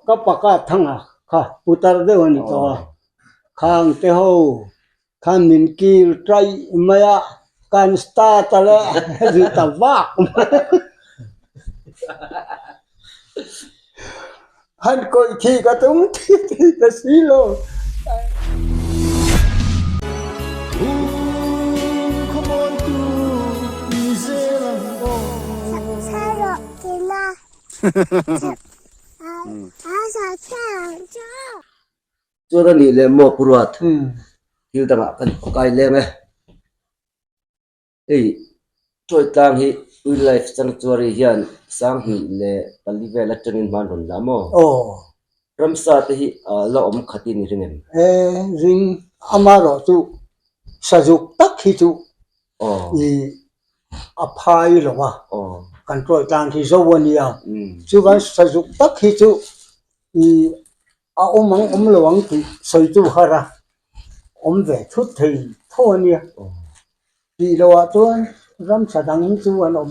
Ka pa kap thang a kha putar deuh a ni tawh a, khang te ho khan min kil taih mai a, kan start a le ri ta vak mai a. Han kawih thi ka tum thi thi ta si lo. Chuan a nih leh maw Pu Ruat, thil dangah kan kai leng e. Hei Tawitlang hi Wildlife Sanctuary hian 2004 vel atangin hman rawn la maw? Aw. Ramsa te hi la awm khatin i ring em? E, ring amarawh chu sazuk tak hi chu i a phai lo a, kan Tawitlang hi zo a nia. Chuvan sazuk tak hi chu i a awm ang awm lo ang tih sawitu har a awm ve thut thei tho a nia. Tih loh ah chuan ramsa dang hi chu an awm.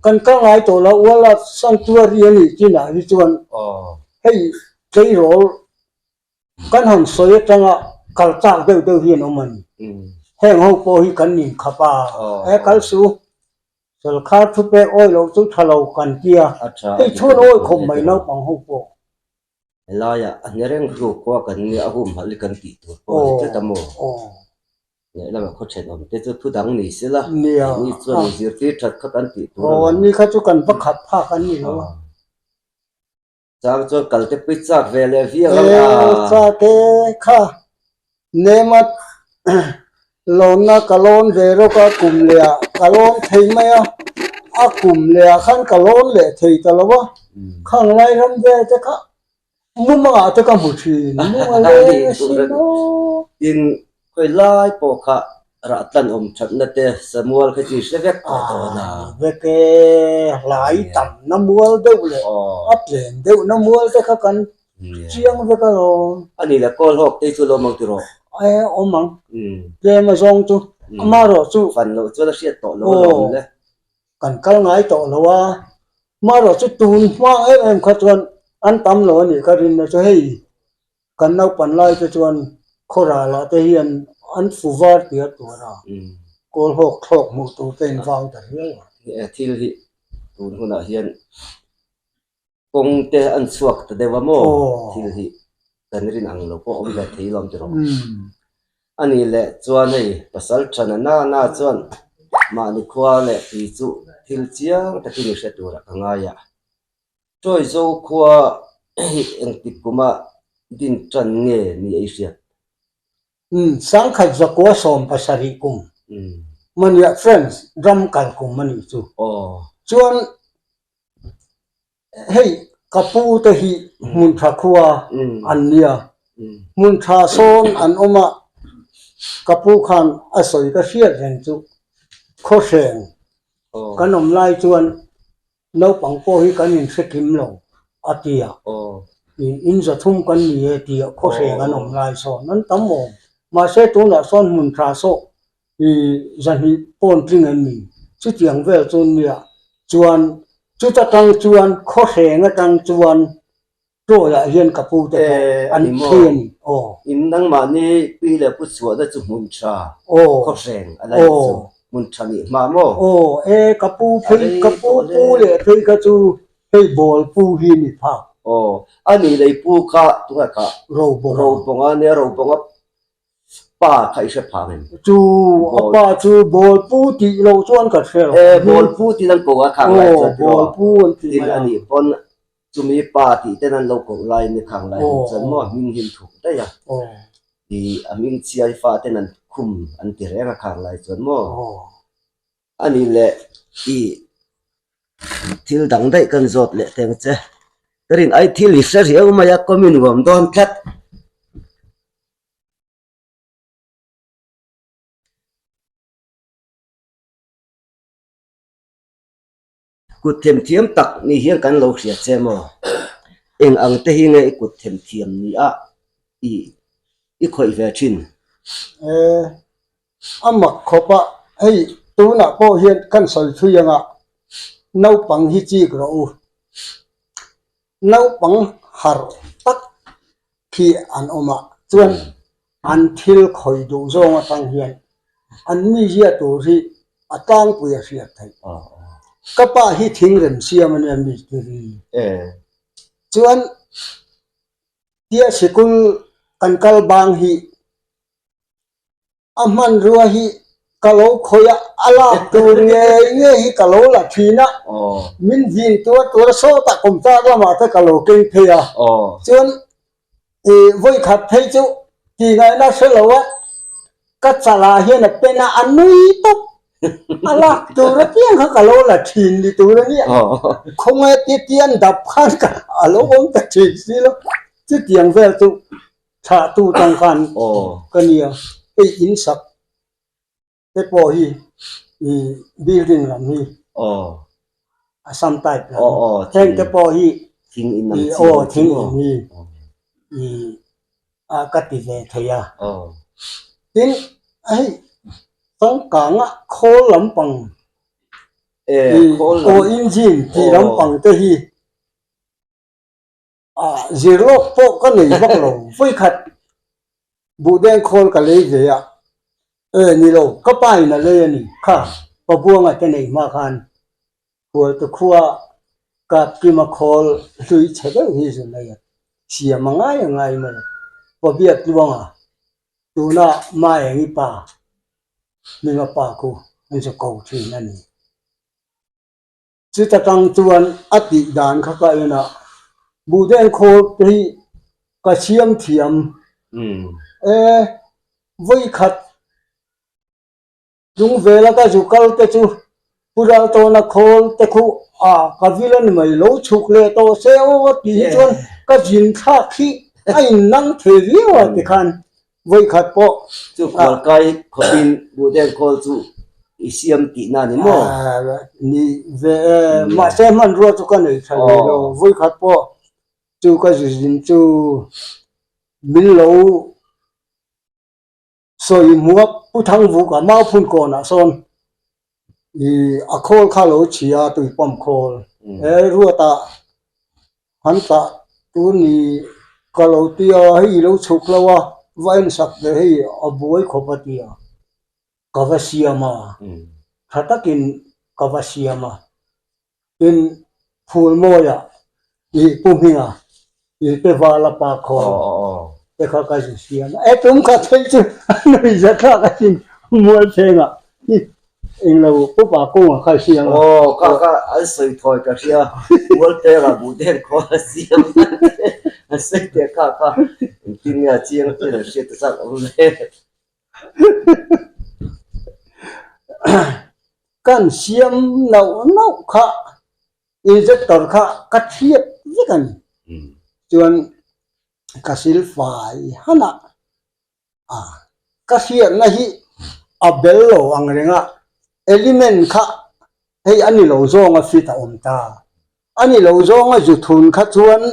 Kan kal ngai tawh lo ual a sanctuary a nih chinah hi chuan hei tleirawl kan han sawi atanga kal chak deuh deuh hi an awm a ni. Heng ho pawh hi kan inkhap a, he kal su sawrkar thu pek awi loh chu tha lo kan tia, hei chhun awi khawp mai naupang ho pawh. Helaiah a hne reng hluk khua kan nia a humhalh hi kan tih tur pawh a ni tlat a maw? Lehlamah khaw thenawm te chu thu dang ni se la, keini chuan inzirtir that kha kan tih tur a ni. Aw, an ni kha chu kan va khat phak an ni lo a. Chang chuan kal te pui chak ve leh viau ang a. E, chak e kha nema lawnna ka lawn ve rawk a kum leh ah ka lawn thei mai a, a kum leh ah khan ka lawn leh thei ta lo a, khang lai ram vel te kha mumangah te ka hmu thin, mumang leng asin aw. Tin, khawi lai pawh kha rah tlan awm thatna te Samuel kha chu i hre vek tawh dawn a. Vek e, hlai tamna mual deuh leh a tlem deuhna mual te kha kan chiang vek alawm. A ni le, kawl hawk te chu lo awm ang tiraw? E, awm ang. Tlem a zawng chu, amarawh chu. Fan loh chuan a hriat tawh lo alawm le. Kan kal ngai tawh lo a, amarawh chu tun hma em em kha chuan an tam lo a nih ka rinna chu hei. Kan naupan lai te chuan khawralah te hian an fu var tir tur a, kawl hawk thlawk hmuh tur te in vau ta riau a. He thil hi tun hunah hian kawng te an chhuak ta deuh a maw? Thil hi kan rin ang lo pawh awm ve thei lawm tiraw? A nih leh chuan hei pasal thana nana chuan mahni khua leh tui chu thil chiang takin i hre turah ka ngai a. Chawizo khua hi engtik kuma din tan nge ni ei hriat? Umm, sangkhat zakua 70 kum mania France ram kal kum a nih chu. Chuan hei ka pu te hi hmun tha khua an nia, hmun tha sawn an awm a, ka pu khan a sawi ka hriat reng chu khawhreng kan awm lai chuan Naupang pawh hi kan inhre kim lo a ti a, in zathum kan ni e tih a khawhreng an awm lai sawn an tam awm. Mahse tunah sawn hmun tha sawh i zahnih pawn tling em ni? Chutiang vel chu nia chuan chuta tang chuan khawhreng atang chuan Tawia hian ka pu te pawh an thli a ni. Aw. In nangmahni pi leh pu chhuahna chu hmun tha khawhreng a la ni chu. Hmun tha nih hma maw? Aw, e ka pu phei ka pu pu leh phei kha chu hei bawl pu hi a ni phak. Aw, a nih lei pu kha tunah kha Robawnga. Robawnga nia Robawnga Pa kha i hre phang em? Chu a pa chu bawl pu tih lo chuan ka hre lo. E, bawl pu tih an ko a khang lai chuan tiraw? Bawl pu an ti mai a. Tin a nih pawn chumi pa tih ten an lo koh lai ni khang lai han chuan maw hming him thuk daih a. I a hming chhiai fa ten an khum an ti reng a khang lai chuan maw. A nih leh i thil dang daih kan zawt leh teng che. Ka rin ai thil i hre riau mai a kawmin nuam dawn tlat. Kut themthiam tak ni hian kan lo hria che maw? Eng ang te hi nge i kut themthiam ni a i i khawih ve thin? E, a mak khawp a, hei tunah pawh hian kan sawi thui anga naupang hi chik rawh u. Naupang harh tak khi an awm a, chuan an thil khawih duh zawng atang hian an mizia tur hi a tlangpui a hriat theih. Ka pa hi thingrem siam a nia mistiri. Chuan tia sikul kan kal bang hi A hmanrua hi ka lo khawih a, a lak tur ngei ngei hi ka lo la thin a, min vin tuar tur a sawtah kawmchar lamah te ka lo keng phei a, chuan ih vawikhat phei chu tih ngaihna hre lo a, ka chalah hian a pen a, a nui tawp, a lak tur apiang kha ka lo la thin ni tur a nia, khawnge titian dap khan ka a lo awm ta thin si lo, chutiang vel chu. Thlahtu tang khan ka nia, hei in sak te pawh hi ih building lam hi Assam type lam heng te pawh hi ih aw thing in hi ih a ka ti ve thei a. Tin hei changkanga khawl lampang ih aw engine tih lampang te hi. Ah zir lawk pawh ka nei vak lo, vawikhat buhdeng khawl ka lei ve a, e ni lo ka pa in a lei a ni kha Pabuanga te nei hma khan Hualtu khua Kapkima khawl hlui chhe deuh hi zu nei a, siam a ngai a ngai mai a, Pabiak Tluanga tuna Maengi pa hminga pa khu an zu ko thin a ni. Chuta tang chuan a tih dan kha ka en a, buhdeng khawl te hi ka siam thiam e, vawikhat chung vela ka zu kal te chu Pu Raltawna khawl te khu a ka vil a ni mai lo chhuk leh tawh se aw a tih hi chuan ka zin thlak hi a innang thei viau a tikhan Vawikhat pawh. Chu khualkai khawpin buhdeng khawl chu i siam tihna a ni maw? Ni ve e, mahse hmanrua chu ka nei tha ve lo. Vawikhat pawh chu ka zizin chu min lo sawi hmuak Pu Thangvuka Mauphun kawnah sawn i a khawl kha lo chhia tui pump khawl he ruatah Han tah tur ni ka lo ti a, hei i lo chhuk lo a, va en sak ve hei a buai khawp a ti a, ka va siam a, tha takin ka va siam a, tin Phulmawia i Pu Hminga i te vala pa khawl te kha ka zu siam a, e tum kha thei chu a nui za thlak a sin Mualchengah. Englo upa kawngah kha siam a. Aw ka ka an sawi thawi ka hria Mualpera buhden khaw a siam an sawi teh kha kha engtin nge a chiang te an hriat ta chak awm le. Kan siam nauh nauh kha injector kha ka thiat vek a ni. Chuan ka silfai han a. A, ka hriatna hi a bel lo ang reng a, element kha hei a ni lo zawnga fit a awm ta. A ni lo zawnga zu thun kha chuan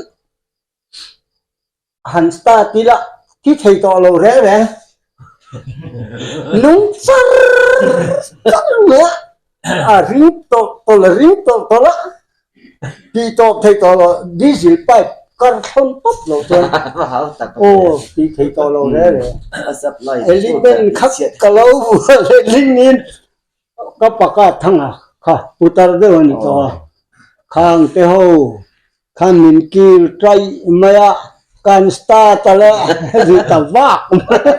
han start ila thi thei tawh lo reng reng. Nung char char mai a, a ring tawlh tawlh a ring tawlh tawlh a. Tih tawp thei tawh lo, diesel pipe kar thlawn tawp lo chuan aw tih thei tawh lo reng reng. Element kha ka lo vuah leh ling in ka paka thang a kha putar deuh a ni tawh a, khang te ho khan min kil taih mai a, kan start a leh ri ta vak mai a.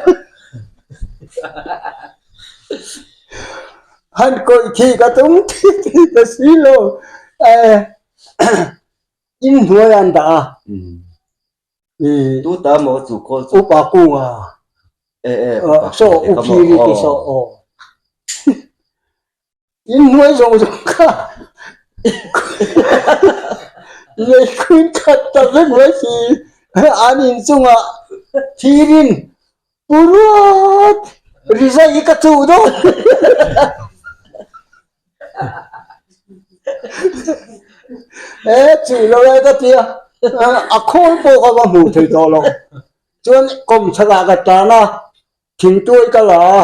Han kawih khi ka tum thi thi ta si lo in hnuai an dah a tu ta maw chu khawl chu upa kunga saw uphiri ti saw aw in hnuai zawng zawng kha lei khuin khat ta vek mai si an in chungah thirin Pu Ruat, rizai hi ka chuh dawn. E chuh lo e ka ti a, a khawl pawh ka va hmuh thei tawh lo. Chuan kawmchhakah ka tan a, thingtuai ka la a,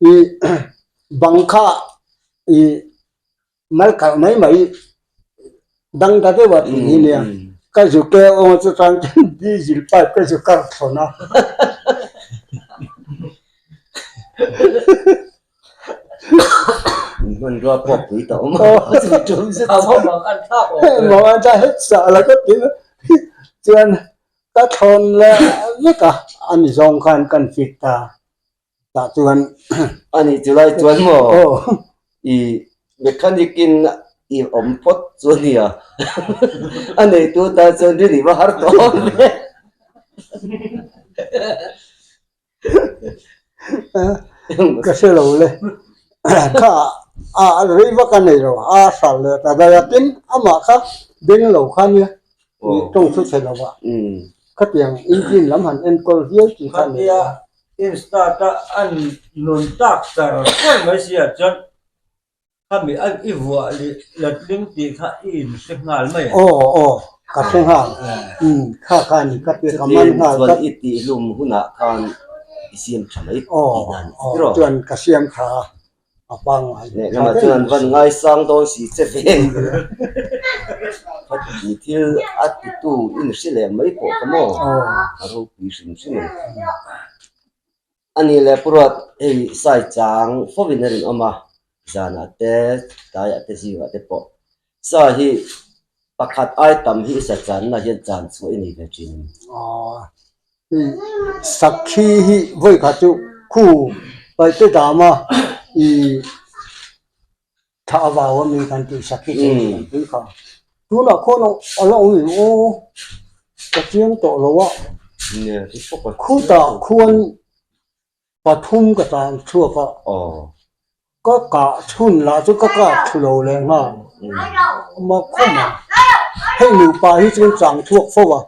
i bang kha i mal kalh mai mai dang ta deuh a tih hi nia. Ka zu keu awng a chutang chuan diesel pipe ka zu kar thlawn a. Hmanrua pawh pui ta awm a. Mang an thlak het sah la ka ti a. Chuan ka thlawn leh vek a, ani zawng khan kan fit ta. Tah chuan Ani chulai chuan maw i mechanic in i awm phawt chu a nia a neitu tan chuan rin i va har tawh awm ve. Ka hre lo le kha a rei vak a nei lo a hral leh ta daih a tin amah kha beng lo kha nia tawng thu chhe lo a khatiang engine lam han enkawl viau tih kha a nei lo. In start a an nun tak char char mai si ah chuan khami a i vuah leh letling tih kha i in hre nghal mai a. Aw aw ka hre nghal umm kha kha ni ka ti ka man nghal chuan i tih hlum hunah khan i siam tha mai tih dan aw chuan ka siam tha a a pangngai leh lamah chuan an van ngaisang dawn si che ve khati thil a titu i ni hre leh mai pawh kha maw a ropui hrim hrim a ni ani leh pu Ruat hei sai chang fawin a rinawm a zanah te tlaiah te zingah te pawh sa hi pakhat ai tam hi sa channa hian chan chhuah i nei ve thin a ni. Sakhi hi vawi khat chu khu paihte dama ih thla a vau a mi kan tih sakhi chu kan tui kha. Tunah khuan a la awm em aw ka chiang tawh lo a, khutah khuan pathum ka tan chhuak a, ka kah chhun lah chu ka kap thlu lo leh nghal ama khawm ang hei nupa hi chuan chang chhuak fo a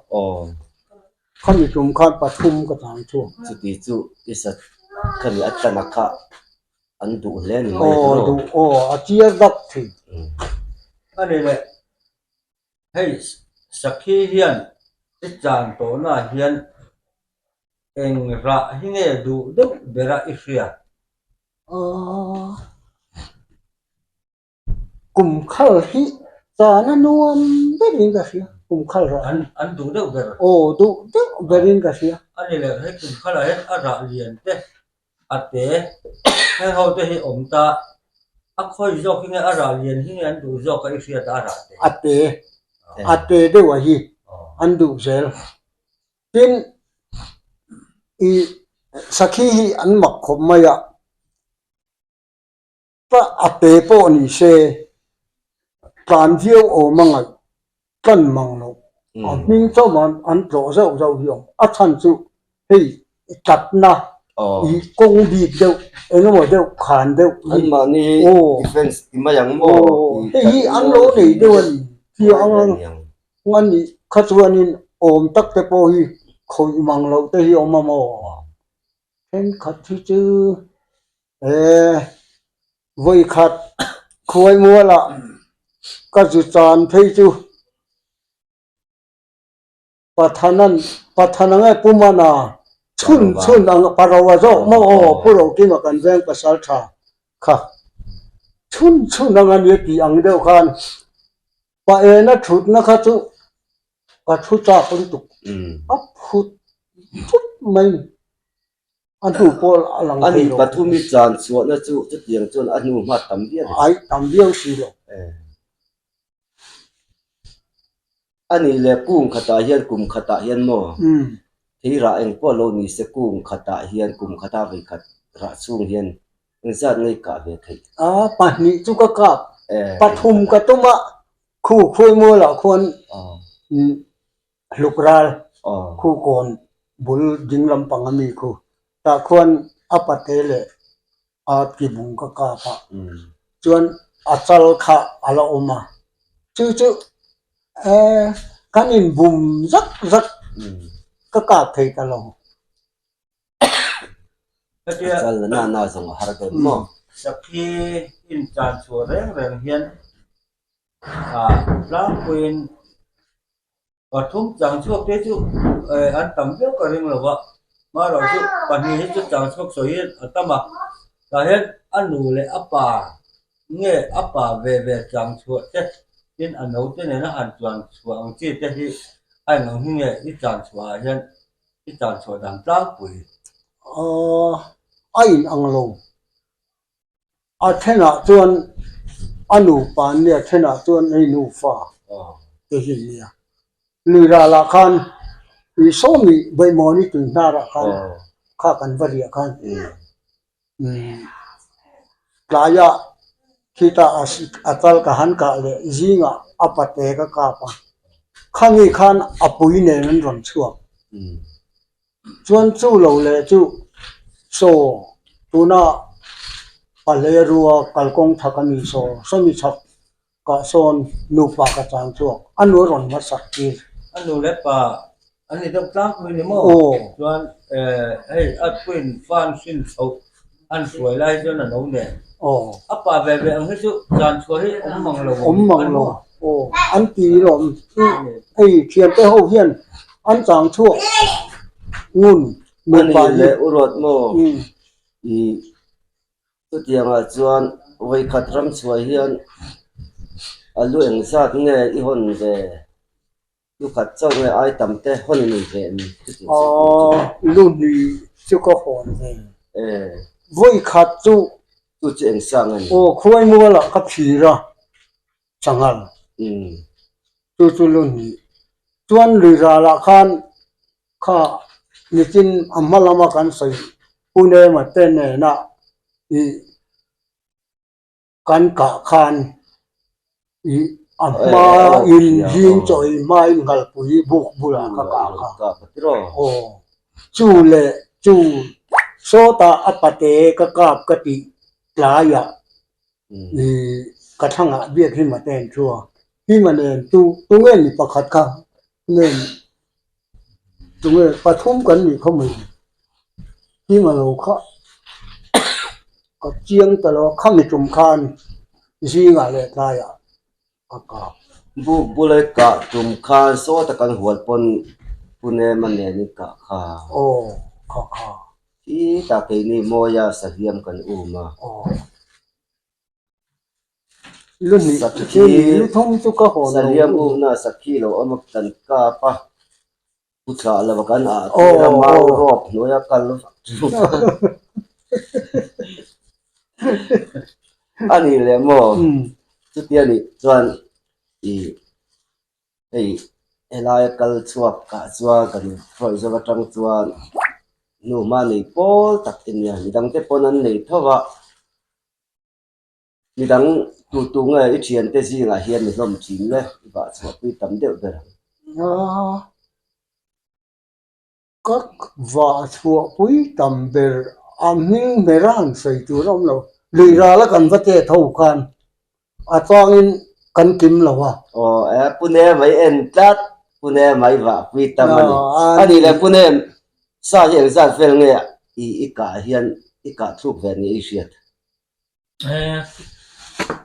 khami tum khan pathum ka chang chhuak. Chuti chu i sat khami a tana kha an duh hle a ni mai aw duh aw a chiar dak thin. Ani leh hei sakhi hian i chan tawhnaah hian Eng rah hi nge duh deuh bera i hriat? Aw, kum khal hi chana nuam berin ka hria, kum khal rah hi. An duh deuh ber? Aw, duh deuh berin ka hria. A ni leh, hei kum khalah hian a rah lian te, a te, heng ho te hi awm ta, a khawi zawk hi nge a rah lian hi nge an duh zawk a i hriat a, a rah te? A te, a te deuh a hi an duh zel. Tin, i sakhi hi an mak khawp mai a, ta a pe pawh ni se tlan viau awm a ngaih tlan mang lo, a hming chauh an an tlawh zauh zauh hi awm, a chhan chu hei tlatna i kawng bik deuh eng emaw deuh khan deuh hi aw hei hi an lo nei deuh a ni tih ang ang. A nih kha chuanin awm tak te pawh hi khawih mang loh te hi awm a maw? Thenkhat hi chu eh vawikhat khuai mualah ka zu chan phei chu Pathanan Pathana nge Pumana chhun chhun ang Paro a zawk maw aw Pu Rokima kan veng pasal tha kha chhun chhun ang a nia tih ang deuh khan Pa ena thutna kha chu ka thu chak lutuk, a phut thut mai ni, a hnu pawh a lang thei lo. Ani pathum i chan chhuahna chu chutiang chuan a hnu hma tam viau a ni. Ai, tam viau si lo. Ani leh kung khatah hian kum khatah hian maw? Thei rah eng pawh lo ni se kung khatah hian kum khata vei khat rah chhung hian Engzat ngei kah ve theih? A, pahnih chu ka kap. Pathum ka tum a, khu khuai mualah khuan hluk ral khu kawn bul ding lampang a mi khu. Tah khuan a pate leh a kibung ka kap a, chuan a chal kha a la awm a. Chu chu kan inbum zak zak ka kap thei ta lo. Chal la na na zawng a har dawn maw? Sakhi in chan chhuah reng reng hian tlangpuiin pathum chang chhuak te chu an tam viau ka ring lo va, hmarawh chu pahnih hi chu chang chhuak sawi hi a tam a, tah hian a nu leh a pa nge a pa ve ve chang chhuah te tin a naute nena han chuan chhuah ang chi te hi. A englo hi nge i chan chhuah ah hian i chan chhuah dan tlangpui? Aw, a in ang lo. A thenah chuan a nupa an nia, a thenah chuan hei nufa te hi an nia. Lui ralah khan i sawmi Baihmawni tui hnarah khan kha kan va riah khan Tlaia khita a chal ka han kah leh zingah a pate ka kap a, khami khan a pui nen an rawn chhuak. Chuan chu lo leh chu saw tuna Palerua kalkawng chhak a ni saw, sawmi chhak Kah sawn nupa ka chang chhuak, a nu a rawn hmasak tir. A nu leh pa an ni deuh tlangpui ni maw? Chuan hei a puiin fa an hrin chhoh an hruai lai chuan a no nen. A pa ve ve ang hi chu chan chhuah hi awm mang lo awm mang lo. Aw an ti lawm. Hei thiante ho hian an chang chhuak ngun nupa hi. A ni leh u ruat maw? I Chutiangah chuan vawikhat ram chhuah hian a lu engzat nge i hawn ve? Lu khat chauh nge ai tam te hawn i nei ve em? Chutiang chu Aw, lu hnih chu ka hawn ve. Vawikhat chu. Chu chu engsa nge ni? Aw, khuaimualah ka phir a, sanghal. Chu chu lu hnih. Chuan lui ralah khan kha nitin a hma lama kan sawi Pune mate nena ih kan kah khan ih a hma in zing chaw ei hma in ngalpui buk bulah ka kah kha aw chu leh chu sawtah a pate ka kap ka tih tlaiah ih ka thlangah biak hi mate an thu a hima nen tu tunge ni pakhat kha nen Tunge pathum kan nih khaw mai him a lo kha ka chiang ta lo a khami tum khan zingah leh tlaiah ka kap. Buk bula kah tum khan sawta kan hual pawn Pune man nen in kah kha. Aw kha kha. Khi ta keini mawia sahliam kan um a. Aw. Lu hnih Sakhi lu thum chu ka hawn lo. Saliam umna sakhi lo awm a kan kap a, pu thlah lo a kan ah tir a mau rawp hnuai a kal vak chu a ni leh maw? Chutia nih chuan ih hei helaia kal chhuak kah chuan kan hruai zawk atang chuan hnuhma nei pawl tak te nia midangte pawn an nei tho va. Midang tu tu nge i thiante zingah hian i hlawm thin le, i vah chhuahpui tam deuh ber ang. Ka vah chhuahpui tam ber a hming hmera han sawi tur a awm lo. Lui rala kan va tet ho khan a chuangin kan kim lo a. Aw e, Pune mai en tlat, Pune mai vahpui tam a ni. A nih leh Pune sa hi engzat vel nge i kah hian i kah thluk ve ni i hriat?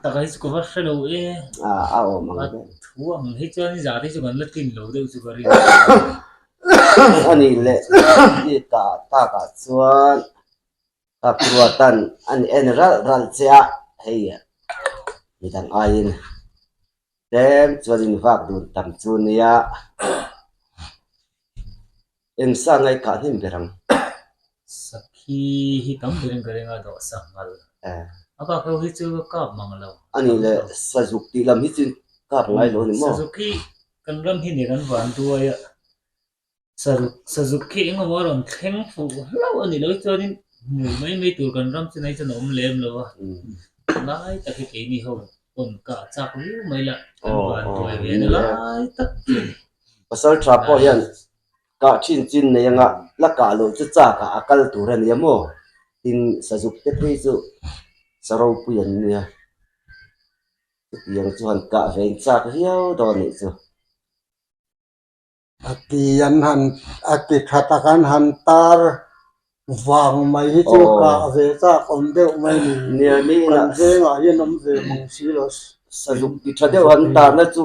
Tak hi chu ka va hre lo e. A a awm ang vel. Thu ang hi chuan i zah te chu kan la tlin lo deuh chu ka ring. A nih leh i kah takah chuan ka ruatan an en ralh ralh che a, hei midang aiin tlem chuan in vak dun tam chu nia. Eng sa ngai kah hnim ber ang? Sakhi hi tam berin ka ring a dawh sanghal. A kap ho hi chu ka kap mang lo. A nih leh sazuk tih lam hi chu kap ngai lo a ni maw? Sazuk hi kan ram hi nen an van duai a, sazuk khi eng emaw a rawn thleng fuh hlauh a nih loh chuanin hmuh mai mai tur kan ram chinai chuan a awm lem lo a. Lai tak hi keini ho pawn kah chak viau mai la kan van duai ve na lai tak chu a ni. Pasal tha pawh hian kah thin chin nei anga la kah loh chu chak ah a kal tur a nia maw? Tin sazuk te phei chu sa ropui an nia. Chutiang chu han kah ve in chak viau dawn nih chu. A ti an han a ti tha tak an han tar vang mai hi chu kah ve chak awm deuh mai ni. Nia mi Kan vengah hian awm ve mang si lo. Sazuk ti tha deuh han tarna chu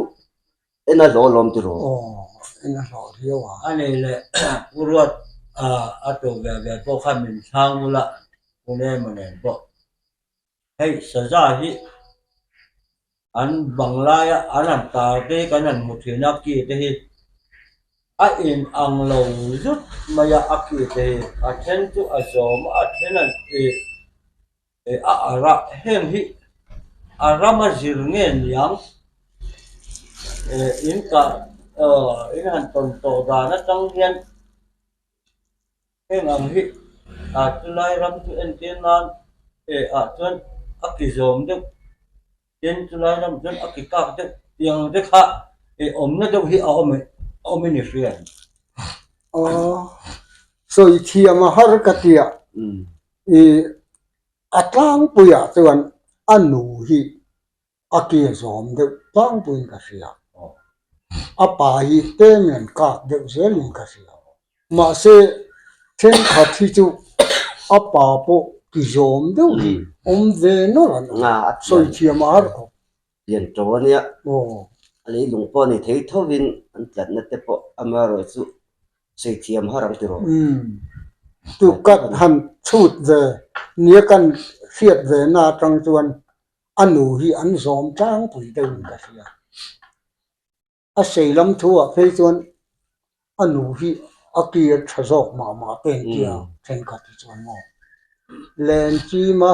En a hlawh lawm ti rawh. Aw, en a hlawh viau a. A nei leh Pu Ruat a to ve ve pawh khan min chhang ula, Pu Nemo nen pawh. Hei saza hi an bang laia an han tar te hi kan han hmu thin a, ki te hi. A in ang lo zut mai a, a ki te hi a then chu a zawm a, a then an ih a arh a, heng hi a rama zir nge niang in kah in han tawn tawh dan atang hian heng ang hi a chulai ram chu entir nan ah chuan a ki zawm deuh. Tin, chulai ram chuan a ki kak deuh tiang te kha i awmna deuh hi a awm awm in i hria em? Aw, sawi thiam a har ka tia. I a tlangpuiah chuan a nu hi a ki a zawm deuh tlangpuiin ka hria. A pa hi tlem in an kak deuh zelin ka hria. Mahse, thenkhat hi chu a pa pawh ti zawm deuh hi awm ve nawlh an awm. Sawi thiam a har khawp. Pian to a nia. A leilung pawh a ni thei thovin an tlatna te pawh amaherawh chu sawi thiam har ang tiraw. Tu kat han chhut ve nia kan hriat ve na atang chuan a nu hi an zawm tlangpui deuhin ka hria. A sei lam thu ah phei chuan a nu hi a ki a tha zawk mah mah te an tia thenkhat hi chuan maw Lenchima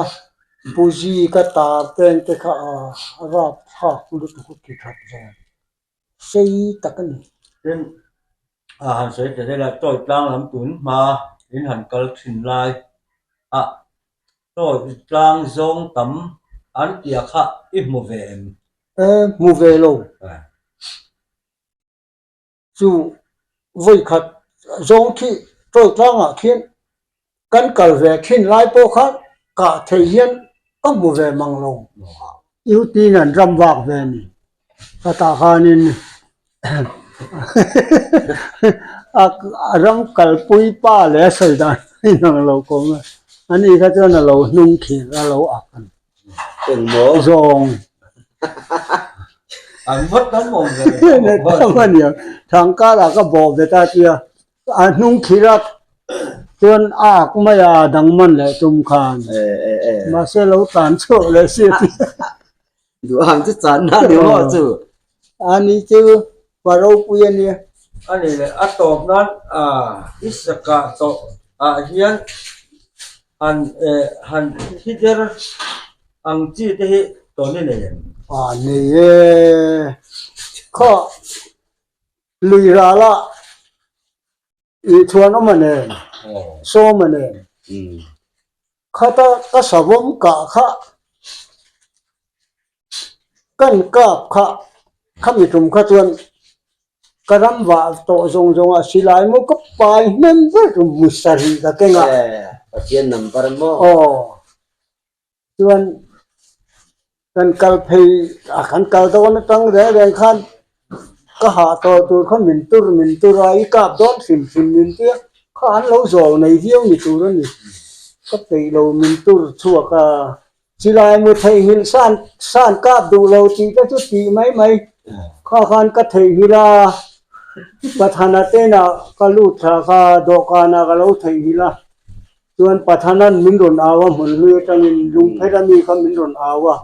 Puzi ka tar te ang te kha a rap thlak lutuk a ki that vel sei tak a ni. Tin, a han sawi ta zel a, Tawi tlang lam tun hma in han kal thin lai a, Tawi tlang zawng tam an tia kha i hmu ve em? E, hmu ve lo. Chu vawi khat zawng khi Tawi tlangah khian kan kal ve thin lai pawh khan kah thei hian ka hmu ve mang lo. Utin an ram vak ve a ni. Khatah khanin a ram kalpui pa leh a sawi dan a inang lo kawm a, ani kha chuan a lo hnung khir a lo ak a ni. Engmaw? Zawng. An vawt tam awm ve. Tam a nia. Thangkarah ka bawh ve ta tia a hnung khir a chuan a ak mai a dang man leh tum khan. Mahse lo tlan chhuak leh si a ti. Duham chu chan na ni maw chu? Ani chu pa ropui a nia. A ni leh a tawp nan i sakah tawh ah hian han han thi der ang chi te hi tawn i nei em? A nei e. Khaw lui ralah I chhuanawm a nen, sawm a nen. Khata ka savawm kah kha kan kap kha khami tum kha chuan ka ram vah tawh zawng zawng a silai maw ka pai hnem ber tum mu sarih ka keng a. Pathian number maw? Aw. Chuan kan kal phei a kan kal dawn atang reng reng khan ka hah tawh tur kha min tur min tur a i kap dawn hrim hrim min tia kha an lo zawl nei viau ni tur a ni ka peih lo min tur chhuak a chilai mu theihnghilh san san kap duh lo tih te chu tih mai mai kha khan ka theihnghilh a Pathana tena ka lut thla kha dawhkanah ka lo theihnghilh a. Chuan Pathanan min rawn au a, hmun hlui atangin lungpher a mi kha min rawn au a,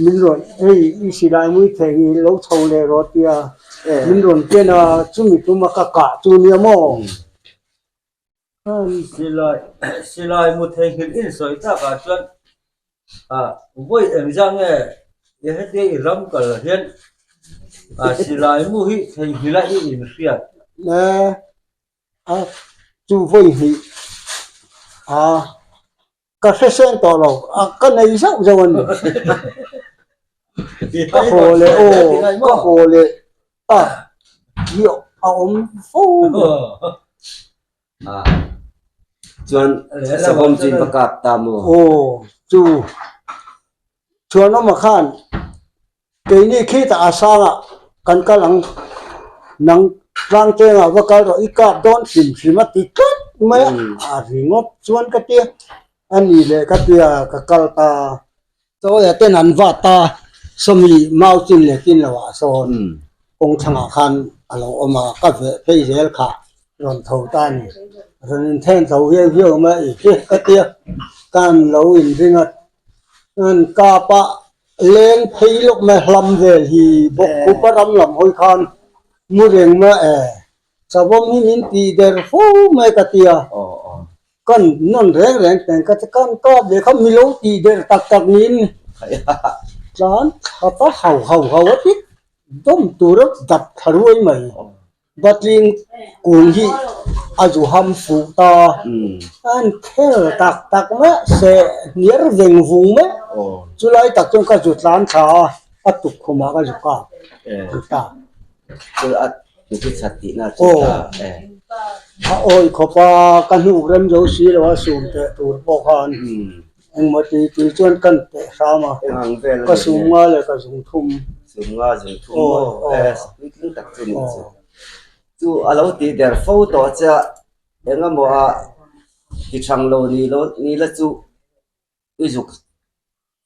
min rawn hei i silai mui thei hi lo chho leh rawh tia min rawn ken a, chumi tuma ka kah chu nia maw? Silai silai mu theihnghilh insawi takah chuan vawi engzah nge i hetia i ram kal hian silai mu hi theihnghilh a i inhriat? A chu vawi hnih a ka hre seng tawh lo a ka nei zauh zauh a ni ka haw leh aw ka haw leh ta hi a awm fo mai. Chuan savawm chu in va kap ta maw? Aw chu Chhuanawma khan Keini khitah a sangah kan kal ang, nang tlangchengah va kal rawh, i kap dawn hrim hrim a ti tlat mai a, a ringawt chuan ka tia, a ni leh ka tia ka kal ta. Chawia ten an vat ta, sawmi mau chin leh chin lohah sawn kawng thlangah khan a lo awm a, ka veh phei zel kha rawn tho ta a ni, rawn inthen tho viau viau mai a i ka tia, kan lo inring a, an kap a. Leng phei lawk mai hlam vel hi bawk khupa ram lam hawi khan mu reng mai e. Savawm hi min tih der fo mai ka ti a, kan nawn reng reng teng ka ti kan kap leh kha mi lo tih der tak tak niin tlan thla ta hau hau hau a ti dawm tura dap thla ruai mai. Batling kung hi a zu ham fuh ta an khel tak tak mai a, seh hniar veng vung mai chulai tak chuan ka zu tlan thla a, a tukkhumah ka zu kap ta. A awi khawp a, ka hnuk rem zo si lo a sum teh tur pawh khan engmaw ti ti chuan kan teh hram a, ka sum nga leh ka zung thum. Sum nga zung thum maw? Puitling tak chu ni chu. Chu a lo tih der fo tawh che a, engemaw a ti thang lo ni la chu i zuk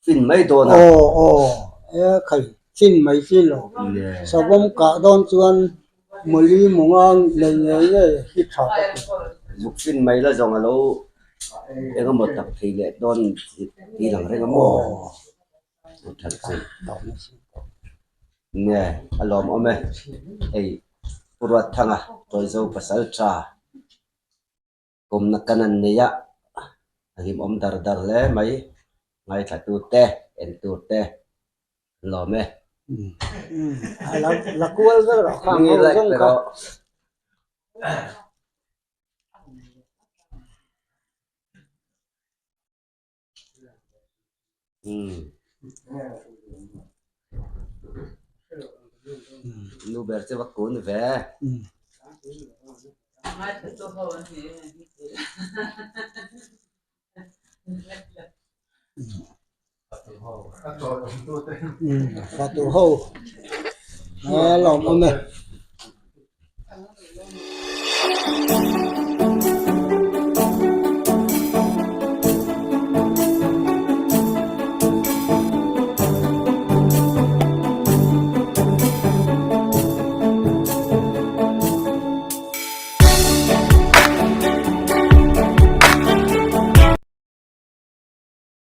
fin mai dawn a. Aw aw e khai fin mai chi lo. Savawm kah dawn chuan mawli munga nei ngei ngei hi tha ka ti. Zuk fin mai la zawng a lo eng emaw tak thei leh dawn tih lang reng a maw? Aw that chu. Nge a lawmawm e. Hei Pu Ruatthanga Tawizo pasal tha. Pawmna kan an nei a, a hlimawm dar dar hle mai. Ngaithla te, en tur te an lawm e. La kual vel rawh khang ho zawng kha. Nu ber chu va kun ve. Fatu ho a lawm awm e.